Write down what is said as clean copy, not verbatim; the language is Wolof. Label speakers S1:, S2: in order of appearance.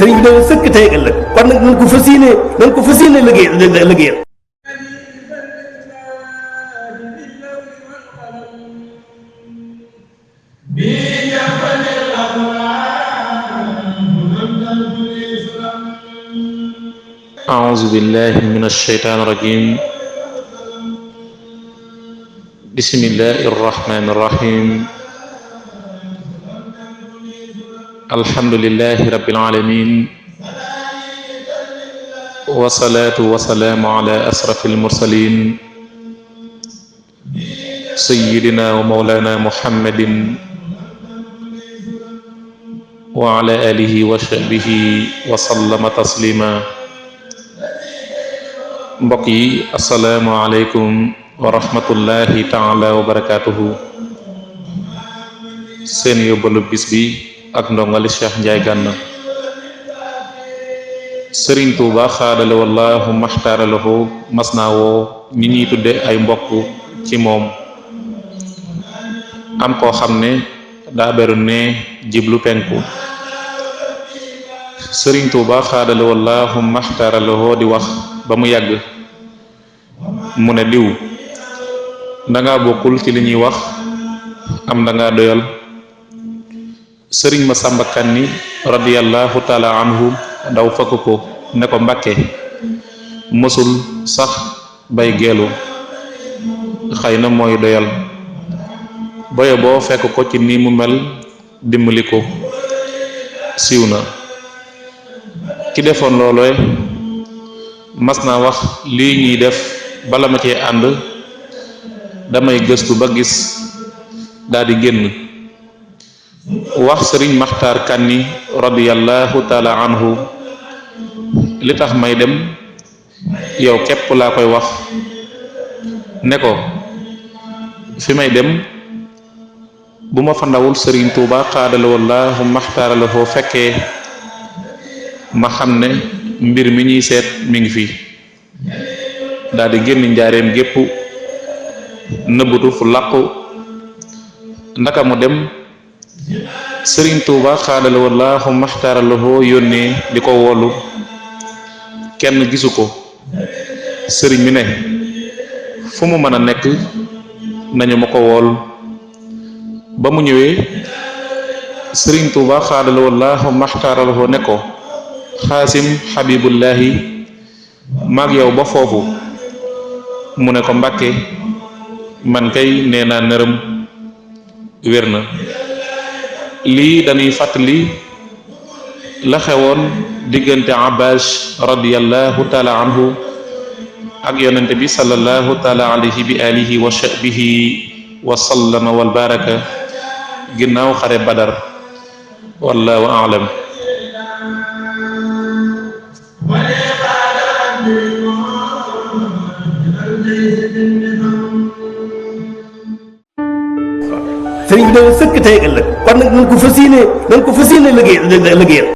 S1: sëriñ bi dañu sëkk tey ak ëllëg kon nag nañ ko fas yéene liggéeyal
S2: أعوذ بالله من الشيطان الرجيم بسم الله الرحمن الرحيم الحمد لله رب العالمين والصلاة والسلام على أشرف المرسلين سيدنا ومولانا محمد وعلى آله وصحبه وسلم تسليما mbokk yi asalaamaaleykum wa rahmatullahi taala wa barakaatuhu seen yóbbalu bis bi ak ndongali Cheikh Ndiaye Gana Sëriñ Tuuba xaadale wallahu maxtaaralahu mas naa woo ñi ñuy tudde ay mbokk ci moom am koo xam ne daa beru ne jiblu penku Sëriñ Tuuba xaadale wallahu maxtaaralahu di wax ba mu yàgg mu ne diw danga bokkul ci li ñuy wax am danga doyal sëriñ Masamba Kanni radiyallahu taala anhu daw fakk ko ne ko Mbàkke mësul sax bay geelu xëy na mooy doyal boye boo fekk ko ci ni mu mel dimbali ko siiw na ki defoon loolooy mas naa wax lii ñuy def bala ma cee ànd damay gëstu ba gis daldi génn wax sëriñ Maxtaar Kanni radiyallahu taala anhu li tax may dem yow képp laa koy wax ne ko fi may dem bu ma fa ndawul sëriñ Tuuba xaadala wallahu maxtaarala foo fekkee ma xam ne mbir mi ñuy seet mi ngi fi daldi génn njaareem gépp nëbbutu fu làqu ndaka mu dem sëriñ Tuuba xaadala wallahu maxtaaralahoo yónnee di ko woolu kenn gisu ko sëriñ mi ne fu mu mën a nekk nañu ma ko wool ba mu ñëwee sëriñ Tuuba xaadala wallahu maxtaaralahoo ne ko xaasim xabibullahi maag yow ba foofu mu ne ko Mbàkke man kay nee naa nërëm wér na lii dañuy fàttali la xewoon diggante Abbas radiyallahu taala anhu ak yonente bi sallallahu taala alayhi bi alihi wa sahbihi wa sallama wal baraka ginnaaw xare Badar wallahu a'lam
S1: sëriñ bi dañu sëkk tey ak ëllëg kon nag nañ ko fas yéene liggéeyal